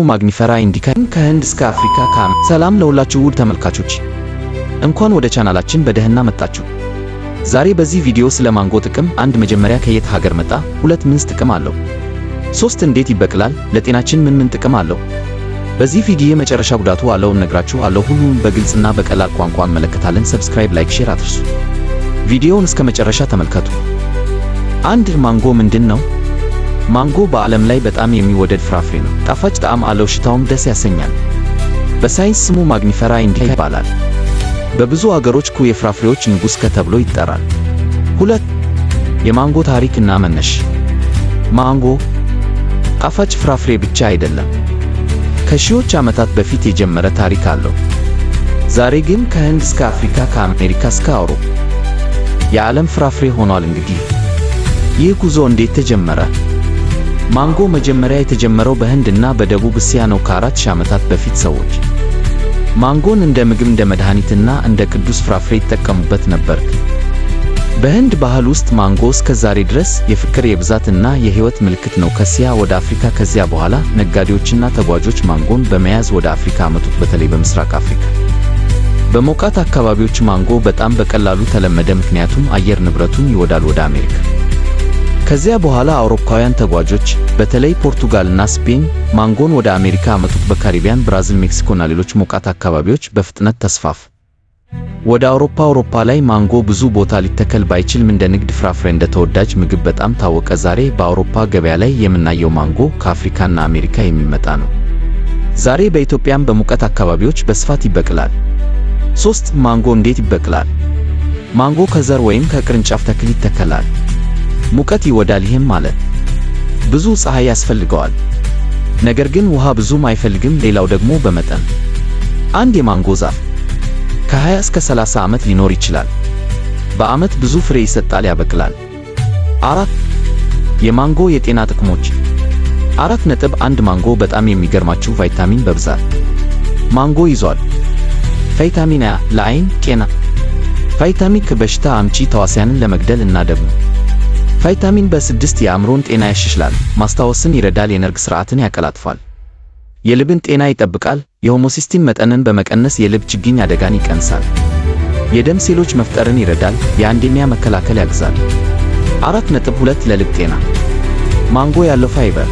Mangifera indica ከህንድ እስከ አፍሪካ ሰላም ለሁላችሁ ውድ ተመልካቾች፣ እንኳን ወደ ቻናላችን በደህና መጣችሁ። ዛሬ በዚህ ቪዲዮ ስለ ማንጎ ጥቅም፣ አንድ መጀመሪያ ከየት ሀገር መጣ፣ ሁለት ምንስ ጥቅም አለው፣ ሶስት እንዴት ይበቅላል፣ ለጤናችን ምን ምን ጥቅም አለው፣ በዚህ ቪዲዮ መጨረሻ ጉዳቱ አለው እነግራችኋለሁ። ሁሉንም በግልጽና በቀላል ቋንቋ እንመለከታለን። Subscribe፣ like፣ share አትርሱ። ቪዲዮውን እስከ መጨረሻ ተመልከቱ። አንድ፣ ማንጎ ምንድን ነው? ማንጎ በዓለም ላይ በጣም የሚወደድ ፍራፍሬ ነው። ጣፋጭ ጣዕም አለው፣ ሽታውም ደስ ያሰኛል። በሳይንስ ስሙ Mangifera indica ይባላል። በብዙ አገሮች የፍራፍሬዎች ንጉሥ ተብሎ ይጠራል። ሁለት፣ የማንጎ ታሪክ እና መነሻ። ማንጎ ጣፋጭ ፍራፍሬ ብቻ አይደለም። ከሺዎች ዓመታት በፊት የጀመረ ታሪክ አለው። ዛሬ ግን ከህንድ እስከ አፍሪካ፣ ከአሜሪካ እስከ አውሮፓ የዓለም ፍራፍሬ ሆኗል። እንግዲህ ይህ ጉዞ እንዴት ተጀመረ? ማንጎ መጀመሪያ የተጀመረው በህንድ እና በደቡብ እስያ ነው። ከ4000 ዓመታት በፊት ሰዎች ማንጎን እንደ ምግብ፣ እንደ መድኃኒትና እንደ ቅዱስ ፍራፍሬ ይጠቀሙበት ነበር። በህንድ ባህል ውስጥ ማንጎ እስከ ዛሬ ድረስ የፍቅር፣ የብዛት እና የህይወት ምልክት ነው። ከእስያ ወደ አፍሪካ። ከዚያ በኋላ ነጋዴዎችና ተጓዦች ማንጎን በመያዝ ወደ አፍሪካ አመጡት። በተለይ በምስራቅ አፍሪካ በሞቃት አካባቢዎች ማንጎ በጣም በቀላሉ ተለመደ፣ ምክንያቱም አየር ንብረቱን ይወዳል። ወደ አሜሪካ። ከዚያ በኋላ አውሮፓውያን ተጓዦች፣ በተለይ ፖርቱጋልና ስፔን፣ ማንጎን ወደ አሜሪካ አመጡት። በካሪቢያን፣ ብራዚል፣ ሜክሲኮና ሌሎች ሞቃት አካባቢዎች በፍጥነት ተስፋፋ። ወደ አውሮፓ። አውሮፓ ላይ ማንጎ ብዙ ቦታ ሊተከል ባይችልም እንደ ንግድ ፍራፍሬ፣ እንደ ተወዳጅ ምግብ በጣም ታወቀ። ዛሬ በአውሮፓ ገበያ ላይ የምናየው ማንጎ ከአፍሪካና አሜሪካ የሚመጣ ነው። ዛሬ በኢትዮጵያም በሙቀት አካባቢዎች በስፋት ይበቅላል። ሶስት፣ ማንጎ እንዴት ይበቅላል? ማንጎ ከዘር ወይም ከቅርንጫፍ ተክል ይተከላል። ሙቀት ይወዳል። ይህም ማለት ብዙ ፀሐይ ያስፈልገዋል። ነገር ግን ውሃ ብዙም አይፈልግም። ሌላው ደግሞ በመጠን አንድ የማንጎ ዛፍ ከ20 እስከ 30 ዓመት ሊኖር ይችላል። በዓመት ብዙ ፍሬ ይሰጣል፣ ያበቅላል። አራት፣ የማንጎ የጤና ጥቅሞች። 4.1 ማንጎ በጣም የሚገርማችሁ ቫይታሚን በብዛት ማንጎ ይዟል። ቫይታሚን አ ለአይን ጤና፣ ቫይታሚን ክ በሽታ አምጪ ተዋሲያንን ለመግደል እና ደግሞ ቫይታሚን በ6 የአእምሮን ጤና ያሻሽላል፣ ማስታወስን ይረዳል፣ የነርቭ ስርዓትን ያቀላጥፋል፣ የልብን ጤና ይጠብቃል፣ የ homocysteine መጠንን በመቀነስ የልብ ችግኝ አደጋን ይቀንሳል፣ የደም ሴሎች መፍጠርን ይረዳል፣ የ anemia መከላከል ያግዛል። 4.2 ለልብ ጤና ማንጎ ያለው ፋይበር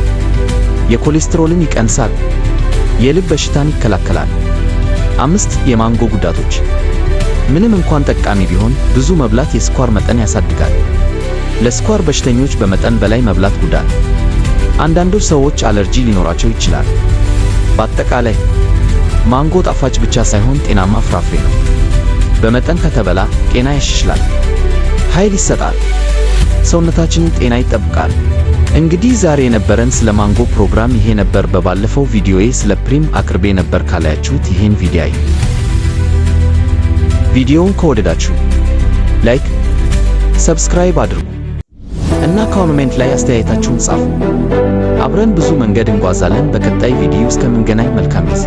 የኮሌስትሮልን ይቀንሳል፣ የልብ በሽታን ይከላከላል። አምስት፣ የማንጎ ጉዳቶች። ምንም እንኳን ጠቃሚ ቢሆን ብዙ መብላት የስኳር መጠን ያሳድጋል። ለስኳር በሽተኞች በመጠን በላይ መብላት ጉዳት። አንዳንዶች ሰዎች አለርጂ ሊኖራቸው ይችላል። በአጠቃላይ ማንጎ ጣፋጭ ብቻ ሳይሆን ጤናማ ፍራፍሬ ነው። በመጠን ከተበላ ጤና ያሻሽላል፣ ኃይል ይሰጣል፣ ሰውነታችንን ጤና ይጠብቃል። እንግዲህ ዛሬ የነበረን ስለ ማንጎ ፕሮግራም ይሄ ነበር። በባለፈው ቪዲዮዬ ስለ ፕሪም አቅርቤ ነበር። ካላያችሁት ይሄን ቪዲዮ እዩ። ቪዲዮውን ከወደዳችሁ like፣ subscribe አድርጉ እና comment ላይ አስተያየታችሁን ጻፉ። አብረን ብዙ መንገድ እንጓዛለን። በቀጣይ ቪዲዮ እስከምንገናኝ መልካም ጊዜ።